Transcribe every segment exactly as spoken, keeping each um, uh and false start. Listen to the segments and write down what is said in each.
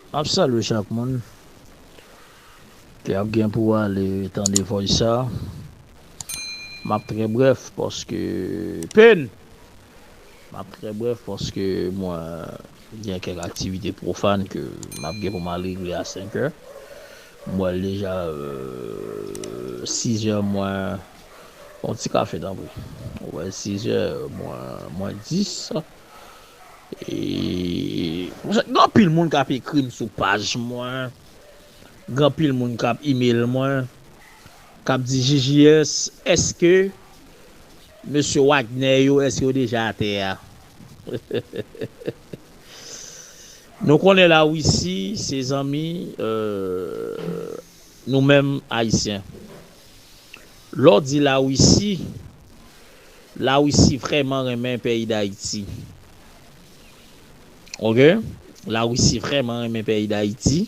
M ap salye chak moun ki ap gen pou ale tande voice sa. M ap trè brèf paske pen! M ap trè brèf paske mwen gen kèk aktivite pwofàn ke m ap gen pou m al regle a senk è. M wè l deja euh, sis è mwen. Yon ti kafe tanpri. Ou wè sis è mwen, mwen dis. E gen anpil moun k ap ekri m sou paj mwen. Gen anpil moun k ap email mwen, k ap di J J S, èske mesye Wagner yo, èske yo deja atè a? Nou konnen Larisi se zanmi euh, nou menm Ayisyen. Lè w di Larisi, Larisi vrèman renmen peyi Dayiti. Oke? Larisi vrèman renmen peyi Dayiti.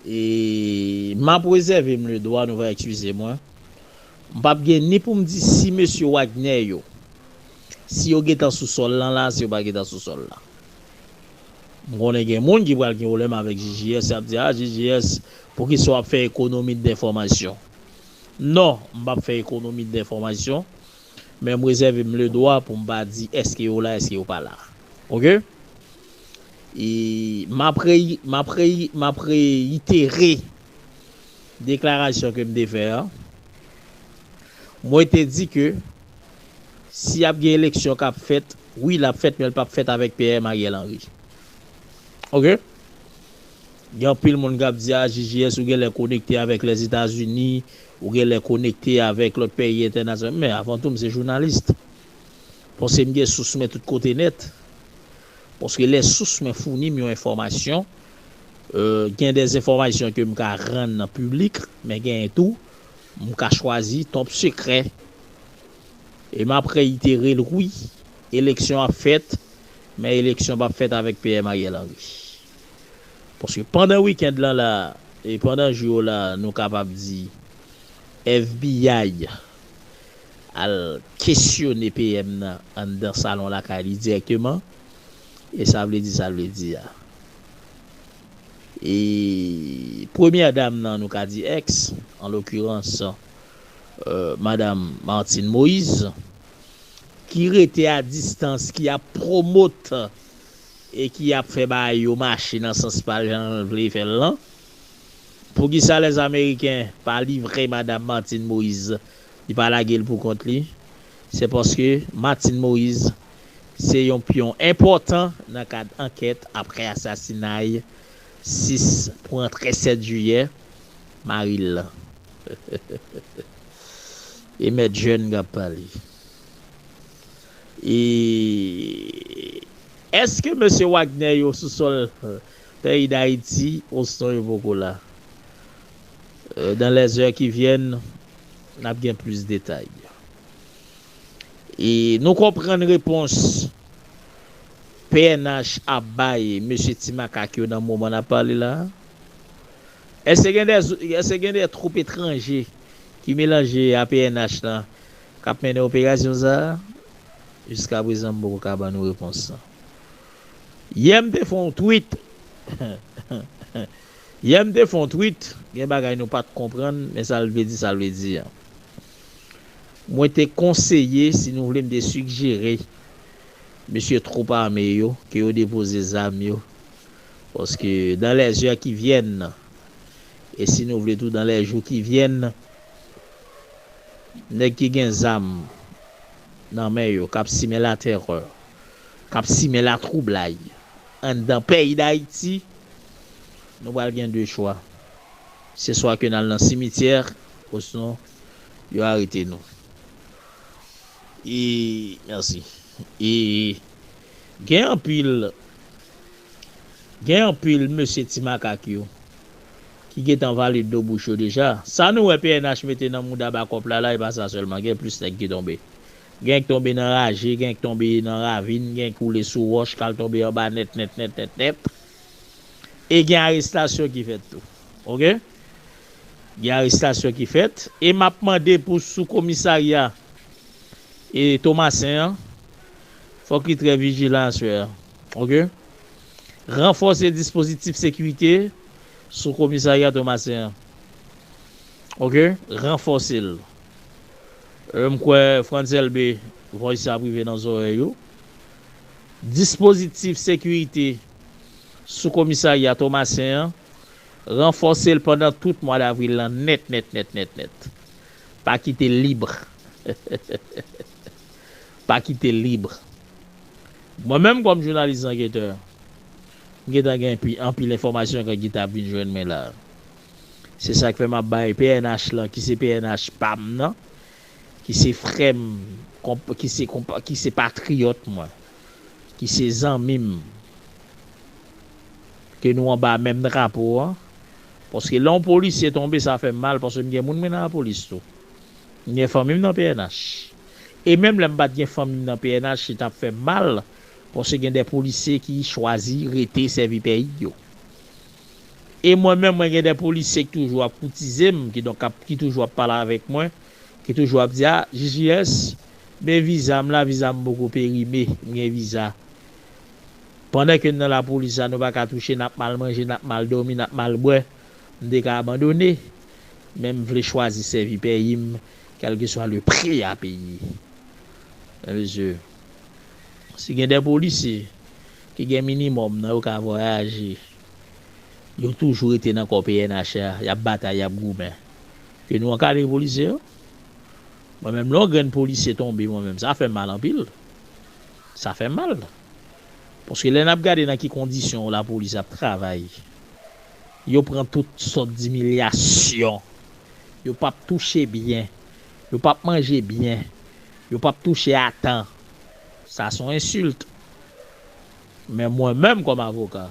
E m ap rezève m le dwa, nou va eskize mwen. M p ap gen ni pou m di si mesye Wagner yo, si yo gentan sou sòl lan la, si yo pa gentan sou sòl la. M konnen gen moun ki pral gen pwoblèm avèk J J S, y ap di, a, J J S, poukisa w ap fè ekonomi de enfòmasyon? Non, m p ap fè ekonomi de enfòmasyon, men m rezève m le dwa pou m pa di èske yo la, èske yo pa la. Oke? E m ap reyi-, m ap reyi-, m ap reyitere deklarasyon ke m te fè a. Mwen te di ke si ap gen eleksyon k ap fèt, wi, l ap fèt, men l p ap fèt avèk P M Ariel Henry. Oke? Gen anpil moun k ap di, a, J J S, ou genlè konekte avèk Lèzetazini, ou genlè konekte avèk lòt peyi entènasyonal. Men avan tou, m se jounalis. Paske m gen sous mwen tout kote nèt. Paske lè sous mwen founi m yon enfòmasyon, euh, gen de enfòmasyon ke m ka rann nan piblik, men gen tou, m ka chwazi top sekrè. E m ap reyitere l, wi, eleksyon ap fèt, men eleksyon p ap fèt avèk P M Ariel Henry. Paske pandan wikenn lan la, e pandan jou yo la, nou kapab di F B I al kesyone P M nan anndan salon lakay li dirèkteman, e sa vle di sa l vle di a. E premyè dam nan, nou ka di ex, an lokirans, euh, madam Martine Moïse, ki rete a distans, ki ap pwomot e ki ap fè bagay yo mache nan sans pa l jan l vle fè l lan. Poukisa lèzameriken pa livre madam Martine Moïse, li pa lage l pou kont li? Se paske Martine Moïse se yon pyon enpòtan nan kad ankèt apre asasinay sis pou antre sèt jiyè mari l lan. E mèt jèn k ap pale. E èske mesye Wagner yo sou sòl peyi Dayiti osnon yo poko la? Euh, dans les heures qui viennent, n ap gen plis detay. E nou konprann repons P N H ap bay mesye Ti Makak yo nan moman n ap pale la. Èske gen de, èske gen de twoup etranje ki melanje a P N H lan k ap mennen operasyon sa a? Jiskaprezan, m poko ka ban nou repons lan. Yè m te fè yon tweet. Yè m te fè yon tweet. Gen bagay nou pa t konprann, men sa l vle di, sa l vle di a. Mwen te konseye, si nou vle, m te sigjere mesye twoup ame yo ke yo depoze zam yo. Paske dans les heures qui viennent, e si nou vle tou, dans les jours qui viennent, nèg ki gen zam nan men yo, k ap simen laterè, k ap simen latwoublay anndan peyi Dayiti, nou pral gen de chwa. Se swa ke n al nan simityè, osnon yo arete nou. E, mèsi. E gen anpil, gen anpil mesye Ti Makak yo ki gentan vale dlo bouch yo deja. Sa nou wè P N H mete nan mouda Bakòp la, la, e pa sa sèlman. Gen plis nèg ki tonbe. Gen k tonbe nan raje, gen k tonbe nan ravin, gen k woule sou wòch, k al tonbe anba nèt, nèt, nèt, nèt, nèt. E gen arestasyon ki fèt tou. Oke? Gen arestasyon ki fèt. E m ap mande pou sou komisarya e Tomasen an, fòk li trè vijilan aswè a. Oke? Ranfòse dispozitif sekirite sou komisarya Tomasen an. Oke? Ranfòse l. E, m kwè Frantz Elbe, voice sa ap rive nan zòrèy ou. Dispozitif sekirite sou komisarya Tomasen an, ranfòse l pandan tout mwa davril lan nèt, nèt, nèt, nèt, nèt. Pa kite l lib. Pa kite l lib. Mwen menm kòm jounalis anketè, m gentan gen anpi- anpil enfòmasyon k gentan ap vin jwenn mwen la. Se sa k fè m ap bay P N H lan, ki se P N H pa m nan, ki se frè m, konp- ki se konpa- ki se patriyòt mwen, ki se zanmi m, ke nou anba menm drapo an. Paske lè yon polisye tonbe, sa fè m mal, paske m gen moun mwen nan lapolis tou. M gen fanmi m nan P N H. E menm lè m pa t gen fanmi m nan P N H, li t ap fè m mal, paske gen de polisye ki chwazi rete sèvi peyi yo. E mwen menm, mwen gen de polisye ki toujou ap koutize m, ki donk ap, ki toujou ap pale avèk mwen, ki toujou ap di, "A, J J S, men viza m la, viza m poko perime, m gen viza." Pandan ke n nan lapolis la, nou pa ka touche, n ap mal manje, n ap mal dòmi, n ap mal bwè, m te ka abandone. Men m vle chwazi sèvi peyi m, kèlkeswa le pri a peye. Men mesye, si gen de polisye ki gen minimòm nan yo ka vwayaje, yo toujou rete nan kò P N H a, y ap batay, y ap goumen. Ke nou ankadre polisye yo. Mwen menm, lè yon grenn polisye tonbe, mwen menm, sa fè m mal anpil. Sa fè m mal. Paske lè n ap gade nan ki kondisyon lapolis ap travay, yo pran tout sòt dimilyasyon. Yo p ap touche byen. Yo p ap manje byen. Yo p ap touche a tan. Sa se yon ensilt. Men mwen menm kòm avoka,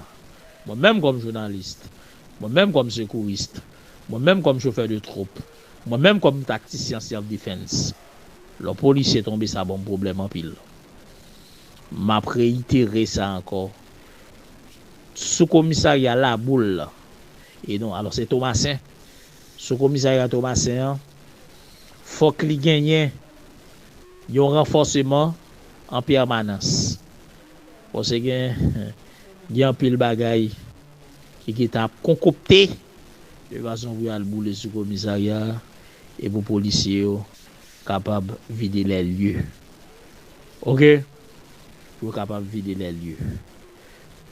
mwen menm kòm jounalis, mwen menm kòm sekouris, mwen menm kòm chofè de twoup, mwen menm kòm taktisyen self defense, lè yon polisye tonbe, sa ban m pwoblèm anpil. M ap reyitere sa ankò. Sou komisarya Laboul la, e non, alò se Tomasen, sou komisarya Tomasen an, fòk li genyen yon ranfòseman an pèmanans. Paske gen, gen anpil bagay ki gentan ap konkopte de fason pou y al boule sou komisarya a e pou polisye yo kapab vide lè lye. Oke? Pou yo kapab vide lè lye.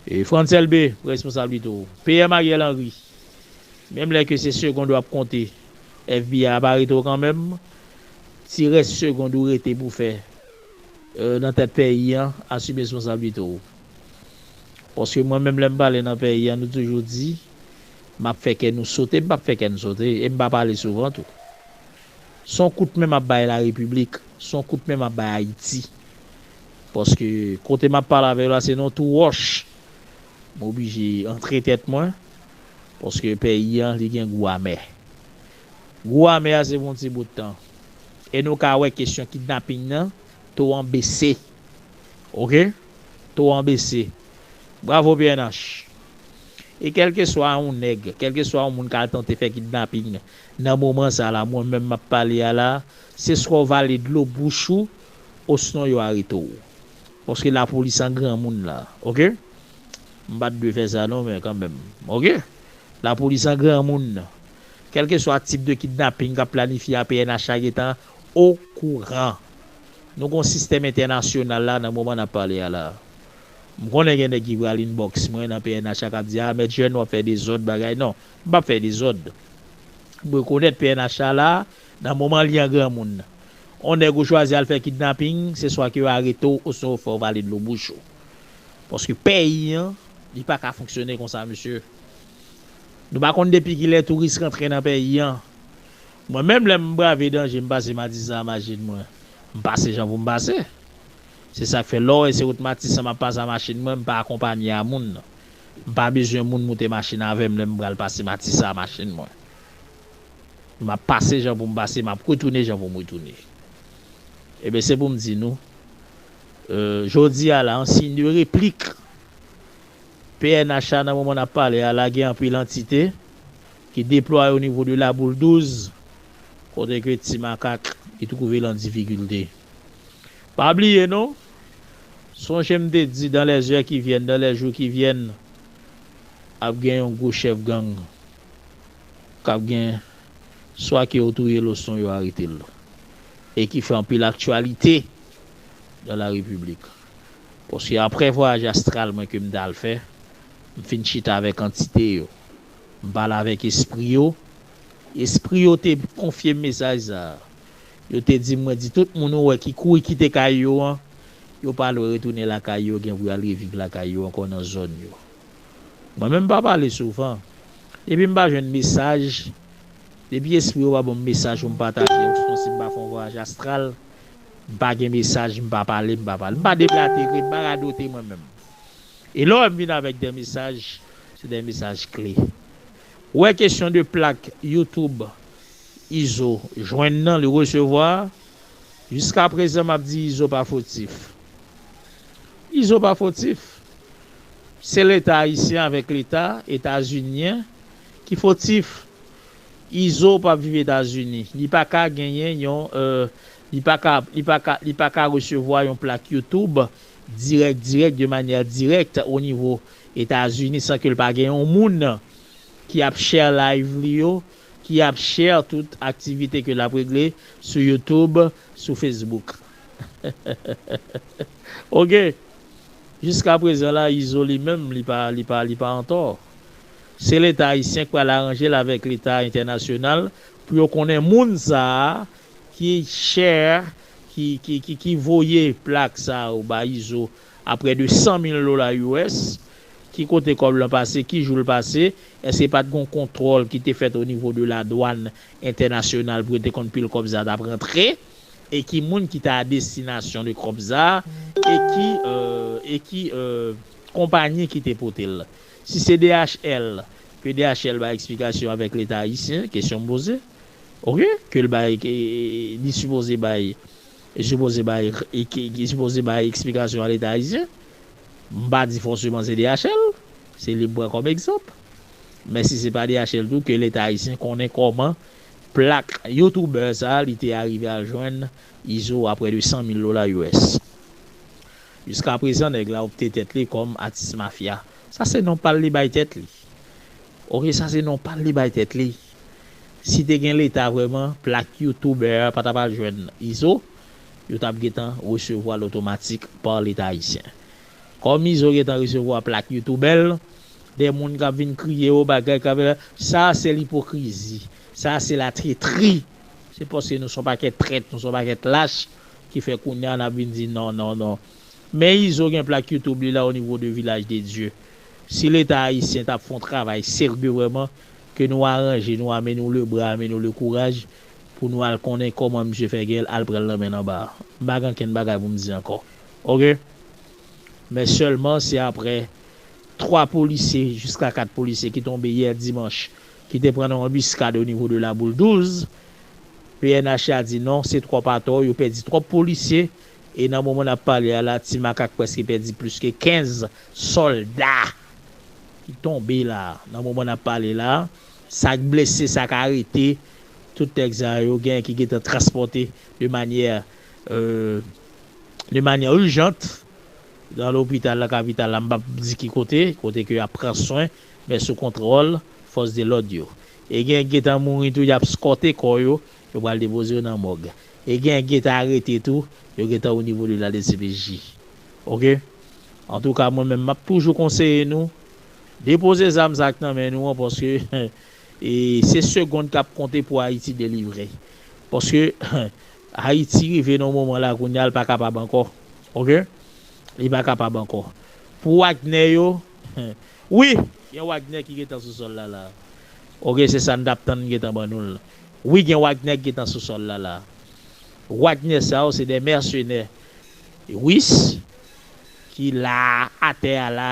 E Frantz Elbe, responsab li tou. P M Ariel Henry, menm lè ke se segond w ap konte, F B I ap arete w kanmenm. Ti rès segond ou rete pou fè, e, nan tèt peyi an, asime responsablite w. Paske mwen menm, lè m pale nan peyi an, nou toujou di, m ap fè kè nou sote, m p ap fè kè n sote, e m pa pale souvan tou. Se yon kout men m ap bay larepiblik, se yon kout men m ap bay Ayiti. Paske kote m ap pale avè w la, se nan yon twou wòch. M oblije antre tèt mwen, paske peyi an, li gen gou amè. Gou amè a, se pou yon ti bout tan. E nou ka wè kesyon kidnaping nan, to an bese. Oke? To an bese. Bravo P N H. E kèlkeswa yon nèg, kèlkeswa yon moun k al tante fè kidnaping nan moman sa la, mwen menm m ap pale a la, se swa w vale dlo bouch ou, osnon yo arete w. Paske lapolis an granmoun la, oke? M pa t dwe fè sa non, men kanmenm, oke? Lapolis an granmoun. Kèlkeswa tip de kidnaping k ap planifye a, P N H la gentan okouran. Nou gon sistèm entènasyonal la nan moman n ap pale a la. M konnen gen nèg ki pral inbox mwen nan P N H la k ap di, "A, Mèt Jèn, w ap fè dezòd, bagay." Non, m p ap fè dezòd. M rekonèt P N H la la, nan moman li an granmoun. On nèg ou chwazi al fè kidnaping, se swa ke yo arete w, oswa yo fè w vale dlo bouch ou. Paske peyi an, li pa ka fonksyone konsa, mesye. Nou pa konn depi kilè touris rantre nan peyi an. Mwen menm, lè m brave danje, m pase Matisan a machin mwen. M pase jan pou m pase. Se sa k fè lè w wè se wout Matisan m ap pase a machin mwen, m pa akonpanye a moun. M pa bezwen moun moute machin avè m lè m pral pase Matisan a machin mwen. M ap pase jan pou m pase, m ap retounen jan pou m retounen. Ebyen, se pou m di nou, e, jodi a la, an siy de replik, P N H la, nan moman n ap pale a la, gen anpil antite ki deplwaye o nivo de Laboul douz, kote ke Ti Makak li twouve l an difikilte. Pa bliye non, sonje m te di, dans les heures qui viennent, dans les jours qui viennent, ap gen yon gwo chèf gang k ap gen swa ke yo touye l osnon yo arete l. E ki fè anpil aktyalite dans la République. Paske apre vwayaj astral mwen ke m t al fè, m fin chita avèk antite yo. M pale avèk espri yo. Espri yo te konfye m mesaj sa a. Yo te di m, mwen di tout moun ou wè ki kouri kite kay yo an, yo pa lwen retounen lakay yo, gen pou y al reviv lakay yo ankò nan zòn yo. Mwen menm m pa pale souvan. Depi m pa jwenn mesaj, depi espri yo pa ban m mesaj pou m pataje, osnon si m pa fè yon vwayaj astral, m pa gen mesaj, m pa pale, m pa pale. M pa deplatere, m pa radote mwen menm. E lè w wè m vin avèk de mesaj, se de mesaj kle. Ou wè kesyon de plak YouTube Izo jwenn nan, li resevwa, jiska prezan m ap di Izo pa fotif. Izo pa fotif. Se Leta ayisyen avèk Leta etazinyen ki fotif. Izo p ap viv Etazini. Li pa ka genyen yon, euh, li pa ka, li pa ka, li pa ka resevwa yon plak YouTube dirèk, dirèk, de manyè dirèk o nivo Etazini san ke l pa gen yon moun ki ap share live li yo, ki ap share tout aktivite ke l ap regle sou YouTube, sou Facebook. Ok. Jiska prezan la, Izo li menm, li pa, li pa, li pa antò. Se Leta ayisyen k pral aranje l avèk Leta entènasyonal pou yo konnen moun sa a ki share, ki, ki, ki, ki voye plak sa yo ba Izo a prè de san mil dola U S, ki kote kòb lan pase, ki jou l pase, èske pa t gon kontwòl ki te fèt o nivo de ladwàn entènasyonal pou yo te konn pil kòb sa t ap rantre, e ki moun ki te a destinasyon de kòb sa, e ki, euh, e ki, euh, konpayi ki te pote l. Si se D H L, ke D H L bay eksplikasyon avèk Leta ayisyen, kesyon m poze. Ok, ke l bay, ke, li sipoze bay, li sipoze bay, e ki, ki sipoze bay eksplikasyon a Leta ayisyen. M pa di fòseman se D H L, se li m pran kòm egzanp. Men si se pa D H L tou, ke Leta ayisyen konnen kòman plak youtubè sa a, li te arive al jwenn Izo a prè de san mil dola U S. Jiska prezan, nèg la opte tèt li kòm atis mafya. Sa se non pa l li bay tèt li. Ok, sa se non pa l li bay tèt li. Si te gen Leta vrèman, plak youtubè a pa t ap al jwenn Izo, yo t ap gentan resevwa l otomatik pa Leta ayisyen. Kòm Izo gentan resevwa plak youtubè l, de moun k ap vin kriye yo bagay k ap, sa se lipokrizi, sa se latretri. Se paske nou se yon pakèt trèt, nou se yon pakèt lach ki fè kounye a n ap vin di non, non, non. Men Izo gen plak YouTube li la o nivo de Vilaj de Dye. Si Leta ayisyen t ap fè yon travay serye vrèman, ke nou aranje, nou amenn nou lebra, amenn nou lekouraj, pou nou al konnen kòman misye fè gen al pran l nan men anba a. M pa gen ankenn bagay pou m di ankò. Ok? Men sèlman se aprè twa polisye, jiska kat polisye ki tonbe yè dimanch, ki te pran nan yon anbiskad o nivo de Laboul douz, P N H la di non, se twòp atò, yo pèdi twòp polisye, e nan moman n ap pale a la, Ti Makak prèske pèdi plis ke kenz sòlda ki tonbe la. Nan moman n ap pale la, sa k blese, sa k arete, tout nèg sa yo, gen ki gentan transpòte de manyè, euh, de manyè ijant nan lopital nan kapital la, m p ap di ki kote, kote ke y ap pran swen, men sou kontwòl fòs de lòd yo. E gen gentan mouri tou, y ap eskòte kò yo, yo pral depoze yo nan mòg. E gen gentan arete tou, yo gentan o nivo de la D C P J. Ok? Antouka, mwen menm, m ap toujou konseye nou, depoze zam sa k nan men nou an, paske e se segonn k ap konte pou Ayiti delivre. Paske Ayiti rive nan moman la kounye a, l pa kapab ankò. Ok? Li pa kapab ankò. Pou Wagner yo, wi, gen Wagner ki gentan sou sòl la la. Ok, se sa n t ap tann gentan ban nou l. Wi, gen Wagner ki gentan sou sòl la la. Wagner sa yo, se de mèsenè ris ki la, atè a la,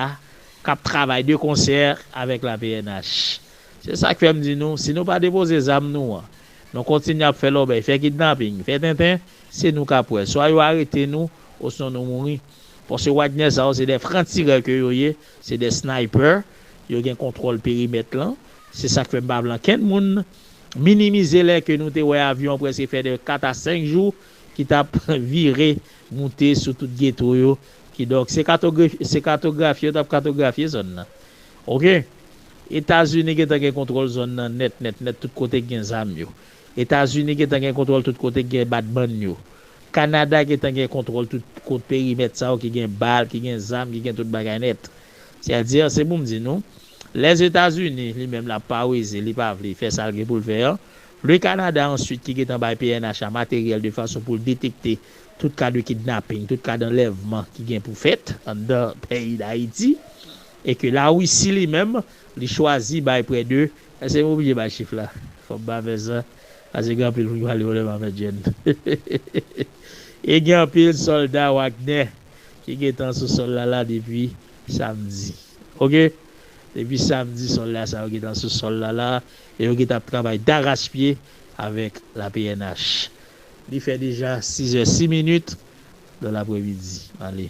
k ap travay de konsè avèk la P N H. Se sa k fè m di nou, si nou pa depoze zam nou an, nou kontinye ap fè lòbèy, fè kidnaping, fè tenten, se nou k ap wè. Swa yo arete nou, osnon nou mouri. Paske Wagner sa yo, se de frantirè ke yo ye, se de sniper, yo gen kontwòl perimèt lan. Se sa k fè m pa vle ankenn moun minimize lè ke nou te wè avyon prèske fè de kat a senk jou ki t ap vire moute sou tout geto yo. Kidonk, se katografi, se katografye yo t ap katografye zòn nan. Ok? Etazini gentan gen kontwòl zòn nan nèt, nèt, nèt, tout kote k gen zam yo. Etazini gentan gen kontwòl tout kote k gen badbann yo. Kanada gentan gen kontwòl tout kot perimèt sa yo ki gen bal, ki gen zam, ki gen tout bagay nèt. Sètadi, se pou m di nou, Lèzetazini, li menm, l ap paweze, li pa vle fè sa l gen pou l fè an. Le Kanada, answit, ki gentan bay P N H la materyèl de fason pou l detekte tout ka de kidnaping, tout ka danlèvman ki gen pou fèt anndan peyi Dayiti. E ke Larisi, li menm, li chwazi bay prè de, èske m oblije bay chif la? Fò m pa fè sa. Paske gen anpil moun ki pale yo lè m ap fè djèn. E gen anpil sòlda Wagner ki gentan sou sòl la la depi samdi. Oke? Depi samdi, sòlda sa yo gentan sou sòl la la. E yo gentan ap travay darachpye avèk la P N H. Li fè deja sizè sis minit nan lapremidi. Ale.